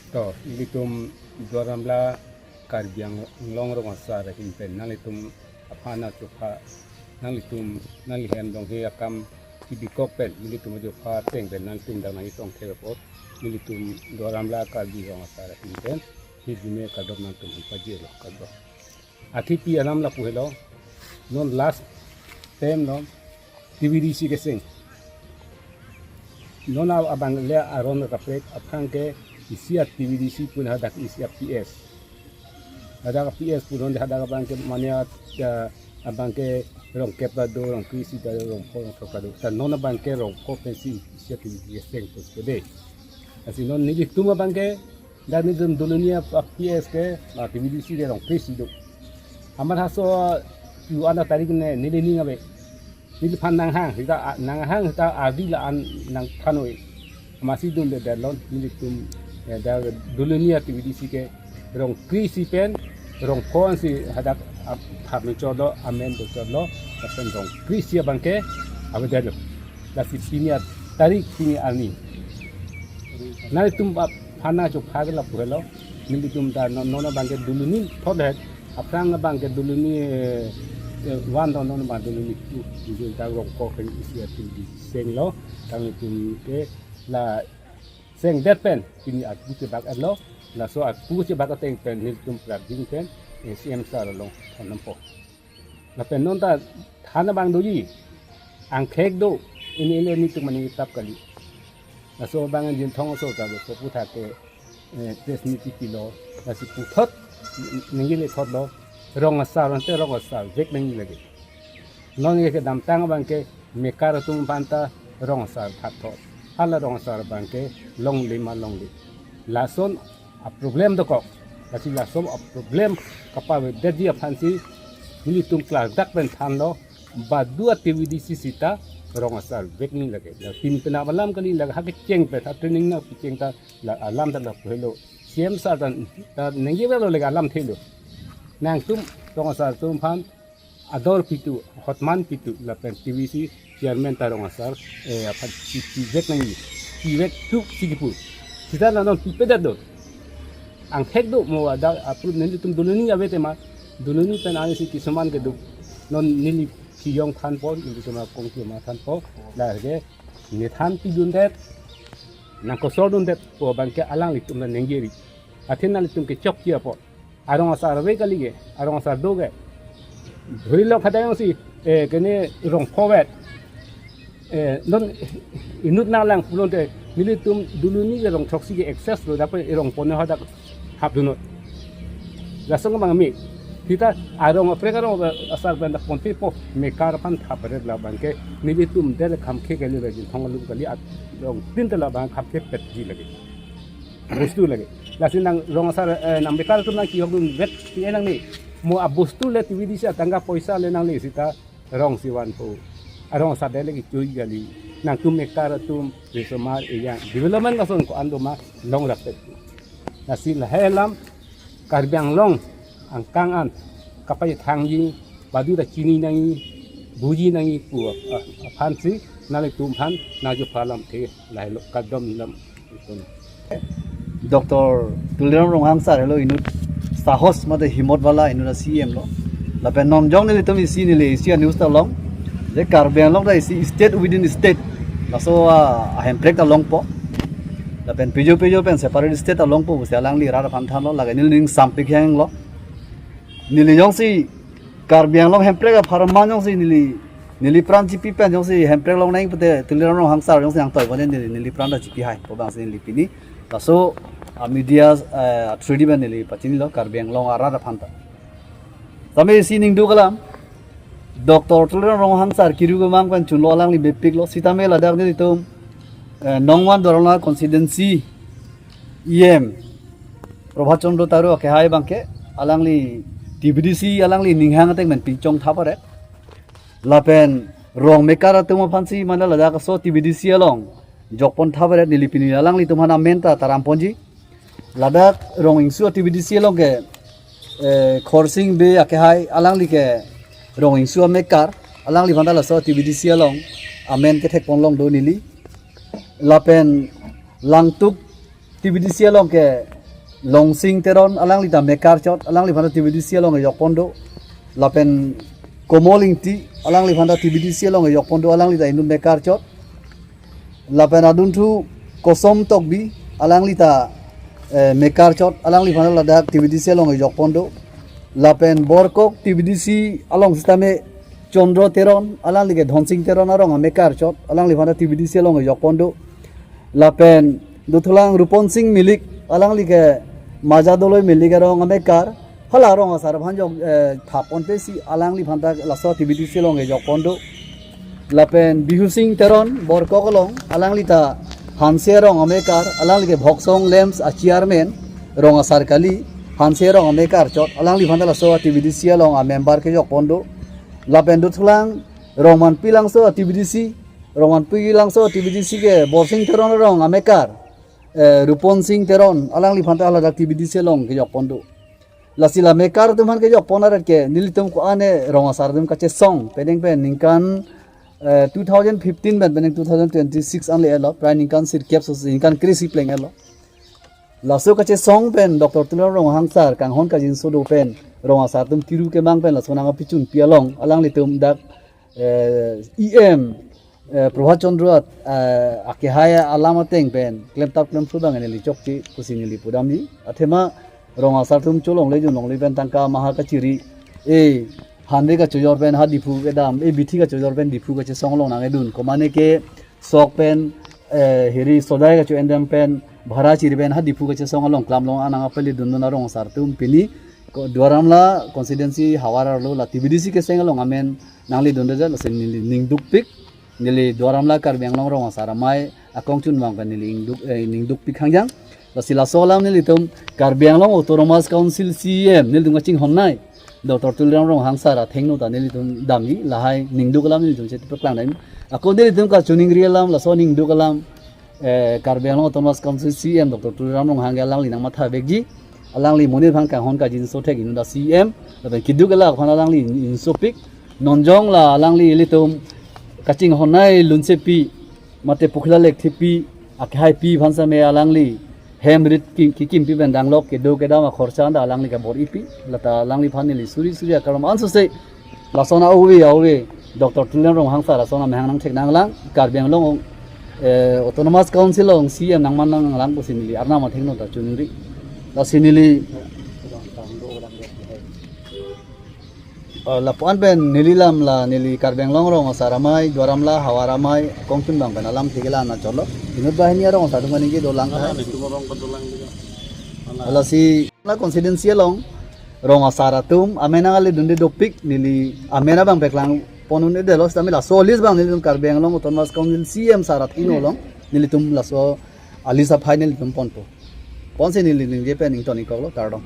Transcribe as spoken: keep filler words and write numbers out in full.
To, ilitum Duar Amla Karbi Anglong Rong Asar ahin pen nanglitum aphan achupha, nanglitum, nanglihem donghe akam kibikok pen, ilitum achupha ateng pen nanglitum dak nangtong thek apot, ilitum Duar Amla Karbi Rong Asar ahin pen hirjume kardom nangtum pajirlo, kardom. Athe pi alam lapu helo, non last time lo, T V D C keseng. Non a-, abang le aron kaprek aphrang ke isi a-T V D C pu hadak isi a-P S. Hadak a-P S pu non hadak abang ke mane a, a, abang ke rong kep ta do, rong kre-isi ta do, rong pho, rong throk ta do. Ta non abang ke rong pho pensi isi a-T V D C keseng pu ke de. Lasi non nelitum abang ke dak nelitum Doloni a-P S ke, a, T V D C ke rong kre-isi do. Amat haso yu ana tarik ne neli ning ave. Neliphan nanghang, sita, a, nanghang sita adi la-an nangthanoi. Amatsi dunde dalon, nelitum, eh, dak Doloni a-T V D C ke rong kre-isi pen, rong pho ansi hadak, a, thap me chotlo, amen do chotlo, lapen rong kre-isi abang ke avedetlo. Lasi pini a tarik pini arni. Nanglitum aphan achupha ke lapu helo. Nelitum ta non, non abang ke Doloni thot het. Aphrang abang ke Doloni, eh, eh, one to non abang Doloni two. Isi ta rong pho pen isi a-T V D C keseng lo. Nanglitum ke la sengdet pen pini apu chebak-etlo. Laso apu chebak ateng pen nelitum prapjin pen, eh, C M sir along than nampo. Lapen non ta than abang doji, angthek do, ini ile nitum mani tap kali. Laso abang Jinthong aso ta laso puthot ke, eh, press meet pilo, lasi puthot, ningje le thotlo, rong asar ante rong asar vek nangji lake. Non ke kedamtang abang ke mekar atum aphan ta rong asar thap thot. Hala rong asar abang ke longle ma longle. Lason a-problem dokok. Lasi lason a-problem kapavedetji aphansi nelitum klardak pen thanlo, badu a-T V D C sita rong asar vek nangji lake. La pin pena alam kali, la ha kecheng pen, ha training nangpicheng ta la alam ta lapu helo. C M sir ta, ta ningje avelo lake alamthe lo. Nangtum rong asar atum aphan ador pitu, hotman pitu, lapen T V C chairman ta rong asar, eh, aphan pi, pivek nangji, pivek thu si kipu. Sita la non pipedet do. Angthek do mo ada apru nelitum Doloni ave tema, Doloni pen ansi kisuman kedo. Non neli kiyong thanpo, nelitum akong kiyong thanpo, la ke nethan pidundet, nangkosordundet pu abang ke alanglitum la ningjeri. Athe nanglitum ke chokche apot. Arong asar ave kali ke, arong asar do ke. Dhuri lok khadai si, eh, kene rong pho vet. Eh, non inut nanglang pulote, nelitum Doloni ke rong throksi ke access lo, dak pen rong pho ne hadak hapdunnon. Lason abang me. Sita arong aprek arong asar pen dak ponpe po, mekar aphan thap ret la abang ke, nelitum dele khamkhe kali le Jinthong alum kali at rong tin te la abang khamkhe petji lake. Bostu lake. Lasi nang rong asar, eh, nang mekar atum nangkehokdun vek pi enang ni. Mo abostu le T V D C atangka poisa le nangle sita rong si vanpo. Arong asar dele kechui kali. Nangtum mekar atum risomar ejang. Development lason ko-an doma longrap pet. Lasi lahei alam Karbi Anglong angkang an kapaithangji, badu ta chini nangji, buji nangji pu, ah, aphansi nanglitum aphan nangchupha alamthe lahelo, kardom lam. Doctor Tuliram Ronghang sir helo inut sahos mate himot wala inut a-C E M lo. Lapen non jong nelitum isi neli isi a-news ta long. Je Karbi Anglong ta isi state within state. Laso a, ahemprek ta longpo. Lapen pejo pejo pen separate state ta longpo pusi alangli rat aphan thanlo, lake neli ning sampik heng lo. Neli jongsi Karbi Anglong hemprek apharman jongsi neli, neli pran chipi pen jongsi hemprek long nang pute Tuliram Ronghang sir jongsi nangtoi pon neli, neli pran ta chipi hai pu abangsi neli pini. Laso a-media, eh, through di pen neli pachinilo Karbi Anglong arat aphan ta. Tame isi ning duk alam, Doctor Tuliram Ronghang sir kiru kemang pen chunlo alangli bepik lo, sitame ladak nelitum, eh, Nongwan Duar Amla constituency E M Prabhat Chandra Taro akehai abangke, alangli T V D C alangli ninghang ateng pen pinchong thap aret. Lapen rong mekar atum aphansi mane ladak aso T V D C along jokpon thap aret, neli pini alanglitum aphan amen ta taram ponji. Ladak rong ingsu T V D C along ke, eh, Khorsing Bey akehai alangli ke rong ingsu amekar, alangli aphan ta laso T V D C along amen kethek pon long do neli. Lapen Langtuk T V D C along ke Longsing Teron, alanglita mekar chot, alangliphan ta T B D C along kejok pon do. Lapen Komol Ingti, alangliphan ta T B D C along kejok pon do, alanglita inut mekar chot. Lapen adunthu Kosom Tokbi, alanglita, eh, mekar chot, alangliphan ta ladak T B D C along kejok pon do. Lapen Borkok T B D C along sitame Chandra Teron, alangli ke Dhonsing Teron arong amekar chot, alangliphan ta T B D C along kejok pon do. Lapen dothulang Rupon Sing Milik, alangli ke Maja Doloi Milik arong amekar, hala rong asar aphan jok, eh, thap ponpe si alangliphan ta laso T B D C along kejok pon do. Lapen Bihu Sing Teron, Borkok along, alanglita Hanse arong amekar, alangli ke Bhoksong Lamps a chairman, rong asar kali, Hanse arong amekar chot, alangliphan ta laso T B D C along amember kejok pon do. Lapen dothulang Rongmanpi Langso T B D C, Rongmanpi Langso T B D C ke Borsing Teron arong amekar, eh, Rupon Sing Teron, alangliphan ta haladak T B D C along kejok pon do. Lasi la mekar atum aphan kejok pon arat ke nelitum ko-an rong asar atum kachesong, penang pen ningkan, eh, two thousand fifteen pen penang two thousand twenty-six anle elo, prai ningkan sirkep so ningkan kre-isi pleng elo. Laso kachesong pen Doctor Tuliram Ronghang sar kanghon kangjinso do pen rong asar atum kiru kemang pen laso nangkapachunpi along, alanglitum dak, eh, E M, eh, Prabhat Chandra, eh, akehai alam ateng pen klemtap klemthu abang neli chokche pusi neli pudamji. Athema rong asar atum cholongle junlongle pen tangka maha kachiri, eh, hande kachojor pen ha Diphu kedam, eh, bithi kachojor pen Diphu kachesong along nangkedun. Komane ke sok pen, eh, hiri sodai kacho-endam pen bhara chiri pen ha Diphu kachesong along klam along anang apeli dundun arong asar atum pini ko Duar Amla constituency havar arlo la T B D C keseng along amen nangli dunde ja, lasi neli ning dukpik, neli Duar Amla Karbi Anglong Rong Asar Amei akongchun abang pen neli ingduk, eh, ning dukpik hangjang. Lasi laso alam nelitum Karbi Anglong Autonomous Council C E M nelitum kachinghon nei Doctor Tuliram Ronghang sar athengno ta nelitum damji, lahai ning duk alam nelitum chetipaklang dam. Ako nelitum kachiningri alam, laso ning duk alam, eh, Karbi Anglong Autonomous Council C E M Doctor Tuliram Ronghang ke alangli nangmatha vekji, alangli monit aphan kanghon kangjinso thek inut a C E M, lapen keduk kelak aphan alangli in-, insopik, non jong la alangli ilitum kachinghon nei Lunsepi, mate Pukhila Lekthepi, akehaipi aphan same alangli hem rit ki-, kikimpi pen danglok kedo kedam akhorcha anta alangli kabor-ipi, lata alangliphan neli suri suri akarom ansose lason a-ove a-ove Doctor Tuliram Ronghang sar lason amahang nangthek nanglang, Karbi Anglong, eh, Autonomous Council along C E M nangman nanglang pusi neli arnam athengno ta chuningri. Lasi neli Eh, lapuan pen neli lam la neli Karbi Anglong Rong Asar Amei, Duar Amla havar amei, kongchun abang pen alam thik la na cholo. Inut banghini arong asar atum kaningje dolang Ala kahai. Nelitum arong kedolang juga. Ala. Lasi la constituency along rong asar atum amen nangkali dunde dopik, neli amen abang paklang pon un-edetlo, sitame laso list abang nelitum Karbi Anglong Autonomous Council C E M sar athengno along nelitum laso a-list aphai nelitum ponpo. Ponsi neli ningje pen ington ingkoklo, kardom.